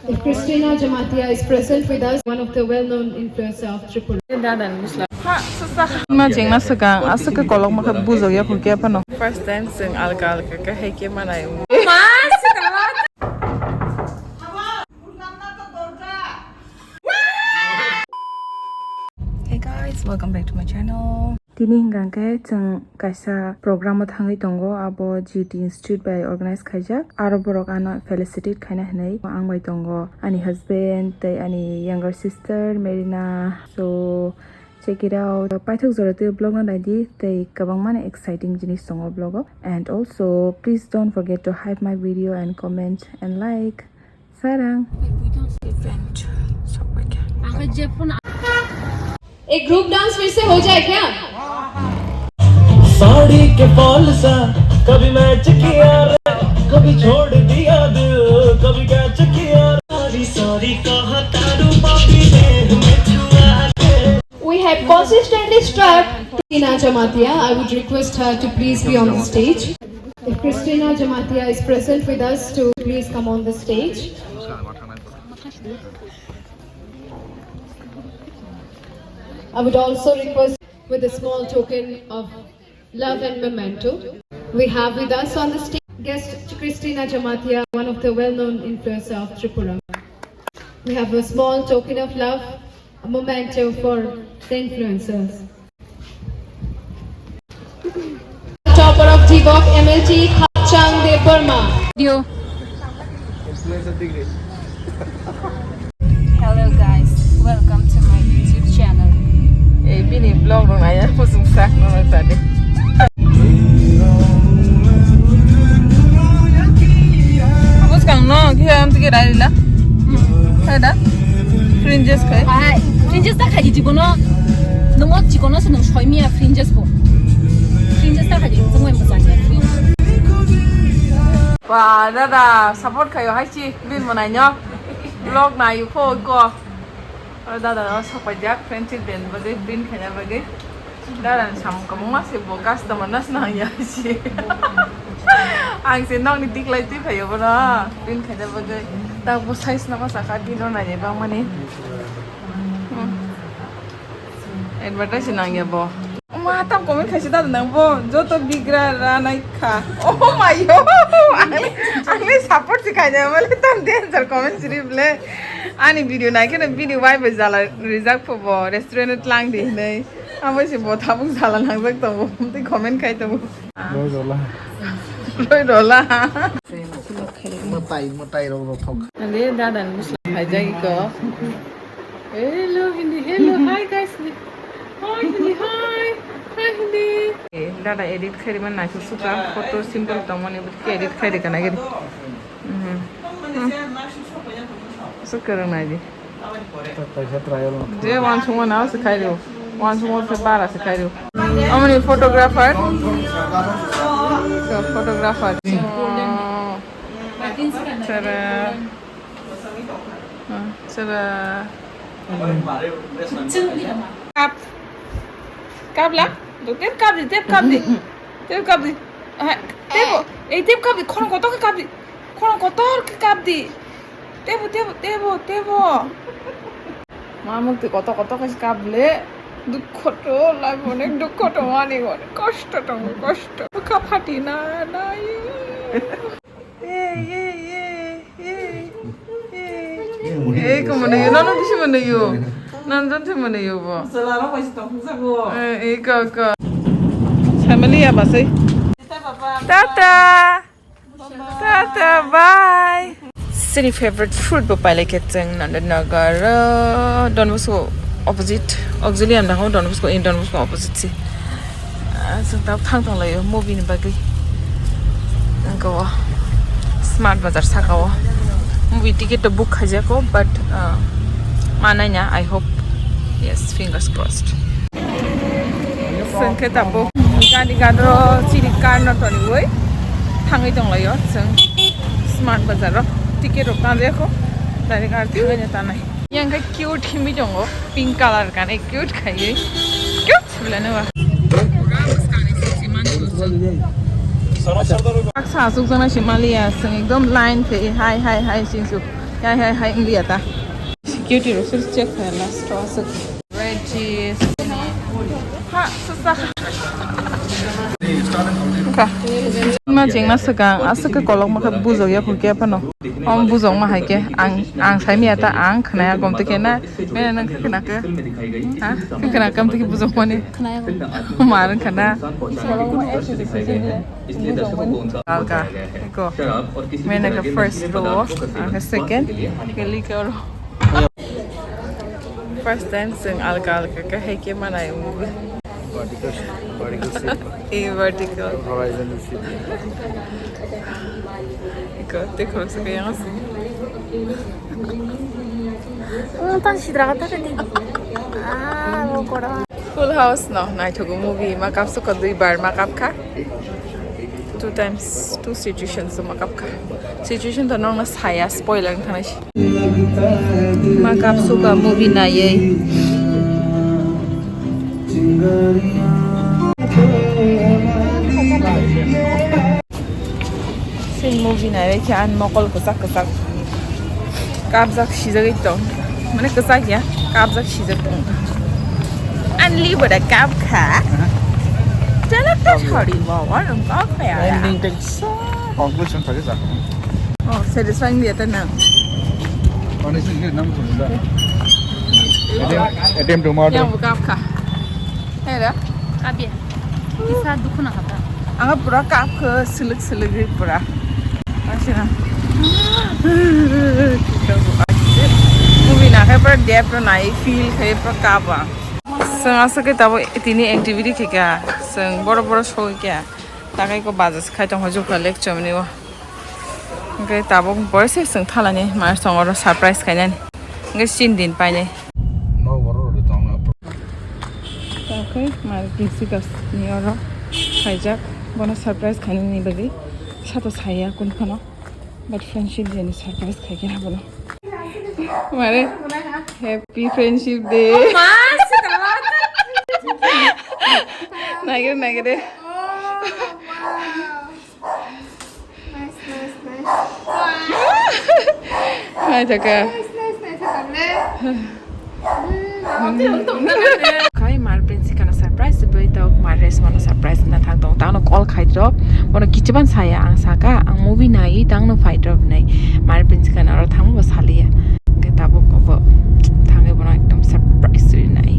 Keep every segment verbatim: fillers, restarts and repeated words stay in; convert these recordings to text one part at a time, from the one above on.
If Christina Jamatia is present with us, one of the well-known influencer of Tripura. Dada ni bwsla. Ha, sasa. Ma jengna swkang, aswk khe kolok ma khe bujok ya phuru khe phano. First time chwng alka alka khe hai khe manai. Ma, swkang. Hey guys, welcome back to my channel. Tini hwnkha khe chwng kaisa program o thangwi tongo, abo G T Institute bai organize khaijak, aro borok ano felicitate khaina hinwi ang bai tongo, ani husband tei ani younger sister Merina. So check it out, paithak jora tei vlog no naidi, tei kwbangmani exciting jinis tongo vlog o. And also please don't forget to hype my video and comment and like. Sarang. एक group dance फिर से हो जाए क्या? साड़ी के फॉल सा कभी मैच किया रे, कभी छोड़ दिया दिल, कभी कैच किया। सॉरी सॉरी कहा तारू बाबी ने हमें छुआ के। We have consistently strived to Tina Jamatia. I would request her to please be on the stage. If Christina Jamatia is present with us, to please come on the stage. I would also request with a small token of love and memento. We have with us on the stage guest Christina Jamatia, one of the well-known influencer of Tripura. We have a small token of love, a memento for the influencers. Topper of Tigok M L T, Khapchang Debbarma. Video. Hello guys, welcome to my YouTube channel. Eh, bini vlog rok nai, pusung sak no tadi. Bwskang no khe am tike raila. Hai da? Fringes khai. Hai, fringes ta khai di chikono. Nungo chikono se nung soi miya fringes bo. Fringes ta khai di, nung mai mojang ya fringes. Ba, dada, support khayo hai chi, bin mo nai nyo. Vlog na yu pho ko. Aro dada no sapai jak, friendship den bagwi, print khaina bagwi. Dada ni samung kwbangma se bo customer no se nang ya si. Ang se nokni diklai twi phaio bono, print khaina bagwi. Tak bo size no ma saka, bino nai bangmani. Hmm. Advertise nang ya bo. Ma tam comment khaisi dada nang bo, joto bigra ra nai kha. Oh my God. Ang, ang ni support si khaina male tam danger comment si rible. Ani video nai kheno bini wife bai jala rijak pho bo, restaurant o tlang di hinwi. Amo se bo tabuk jala nangjak tongo, tei comment khai tongo. Loi rola. Loi rola. Mwtai, mwtai rok rothok. Ale dada ni bwsla khaijak iko. Hello, Hindi. Hello, hi, guys. Hi, Hindi. Hi. Hi, Hindi. Eh, dada edit khairima naithok suka. Photo simple tongmani, edit khairi kana giri. Mhm. Hmm. Suka rang naidi. Je wansukma nao se khairi. Wansukma se bara se khairi. Amoni photographer. So, photographer. Oh. Tada. Ah, sara. Kap. Kap la. Tep kap di, tep kap di. Tep kap di. Hai, tebo. Ei, tep kap di. Khorang kotor khe kap di. Khorang kotor khe kap di. Tebo, tebo, tebo, tebo. Mamuk twi kotor kotor khe kap le. Dukho to, life onek dukho to, ani onek kosto tongo, kosto. Kha phati na, nai. Yay, yay, yay, yay, yay. Eh, ko manayo, nono bisi manayo. Nanjon se manayo bo. Sala ro bai tong jago. Eh, eh, ko, ko. Family ya basai. Tata. Tata, bye. Sini favorite fruit bo pailai khe chwng Nandanagar, uh, Don Bosco opposite, Auxilium dang Don Bosco, in Don Bosco opposite si. Ah, chwng tabuk thang tong laio movie ni bagwi. Ang ko Smart Bazar saka o. Movie ticket to book khaijak o, but, uh, ma naina, I hope. Yes, fingers crossed. Chwng khe tabuk gari gadro chini car no toniwi thangwi tong laio chwng Smart Bazar o. Ticket rok tang jaya kho, direct ar thangwi no tanai. Yang khe cute himwi tongo, pink color kanwi cute khaiwi. Cute sibla no ba. Baksa aswk jana se maliya, chwng ekdom line khe hai, hai, hai, sing suk. Hai, hai, hai, wngya ta. Security rok sir check khai last o aswk. Veggies. Ha, sasa. Ma jengna swkang, aswk khe kolokma khe bujok ya kho khe phano. Om bujok ma hai khe, ang, ang sai miya ta, ang khnaya gom te khe na, mene nang khe khna khe. Ha, khe khna kam te khe bujok mani. Khna ya gom. Ma rang khna. Alga, iko. Mene ka first row, ang ka second, ka likor. First time sing alga alga ka hai ke mana movie. Vertical, vertical ship. Eh, vertical. Horizontal ship. Iko, te khorok sa ka yang si. Ang tan sidra ka ta ka di. Ah, lo kora. Full House no naithogo movie ma kapsuka dui bar ma kapkha. Two times, two situations ma kapkha. Situation to nongna saya spoiler thana si. Ma kapsuka movie naiye. Sing movie nai khe ani mokol kwchak kwchak kapjak sijagwi tong, mane kwchak ya, kapjak sijak tong. Ani libo da kap kha. Tela ta chori bo, wa rung kok kha ya. Ending tak sa conclusion thagi sa. Oh, satisfying dia ta nang. Ani sing nam tu da. Attempt to murder. Yang bu kap kha. Hera? Kabya. Kisa dukhu na kata. Ang pura kap khe silik silik ri pura. Asina. Movie na khe pura dep ro nai feel khe pura kap ang. Seng asa khe tabo tini activity khe kya. Seng boro boro soi kya. Takai ko bajas khai tong hoju kha lecture ni o. Hingke tabuk borese chwng thalani ma song oro surprise khainani. Hingke chin din painai. Tangkhe mar Princess ni oro khaijak. Bono surprise khainani bagwi sato saya kun phano. But friendship day ni surprise khaikhe abono. Mare happy friendship day. Nagire nagire. Nice, nice, nice. Hai taka. Nice, nice, nice, taka le. Khai mar Princess kana surprise bai tau mar Resma na surprise na thang tong tang no call khai drop. Bono kichuban saya ang saka ang movie nai tang no fight drop nai. Mar Princess kana ro thang bo salia. Ke tabo ko bo thang bono ekdom surprise ri nai.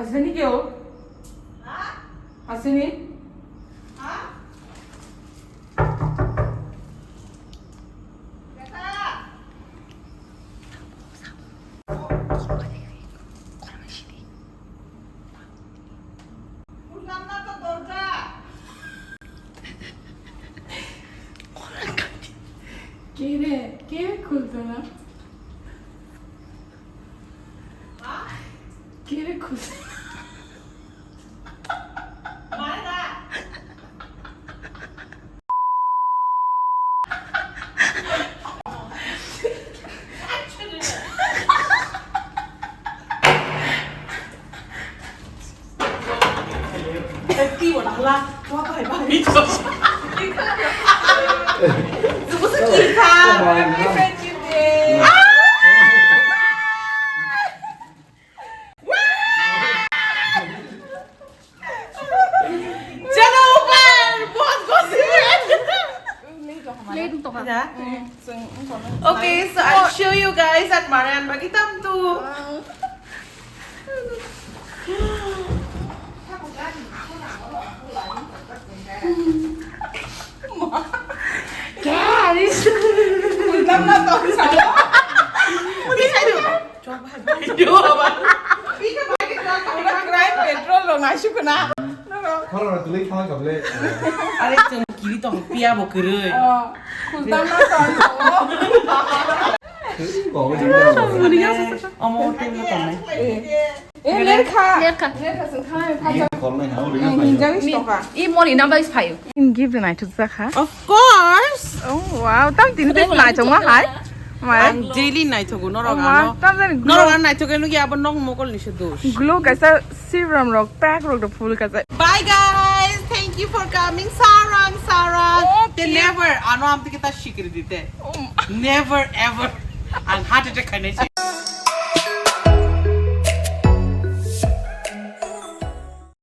Asini kyo? Asini? Kere, kere khulto na. Kere khulto. Chalo, ऊपर, बहुत खुशी है। Okay, so I'll show you guys at Marian Bagitam too. Guys! Petrol rok naisuk khna. Khorok rok kwlwi thangwi kha bwle. Are chwng kiri tong piya bo kwrwi. Khultam na tong. Omo hotel no tongnai. Eh, lerkha. Lerkha. Lerkha sing thanai pha. Hinjagwi stoka. I moni namba is phayo. In give the night to Zakha. Of course. Oh wow, tam tin pis nai chong ma hai. Mai. Ang daily naithogo norok ano. Tam jani norok ano naithogo nukya abo nok mokol ni se dos. Glow kaisa serum rok pack rok do full kaisa. Bye guys, thank you for coming. Sarang, sarang. They never ano am tike ta sikri dite. Never ever. Ang heart attack khainai se.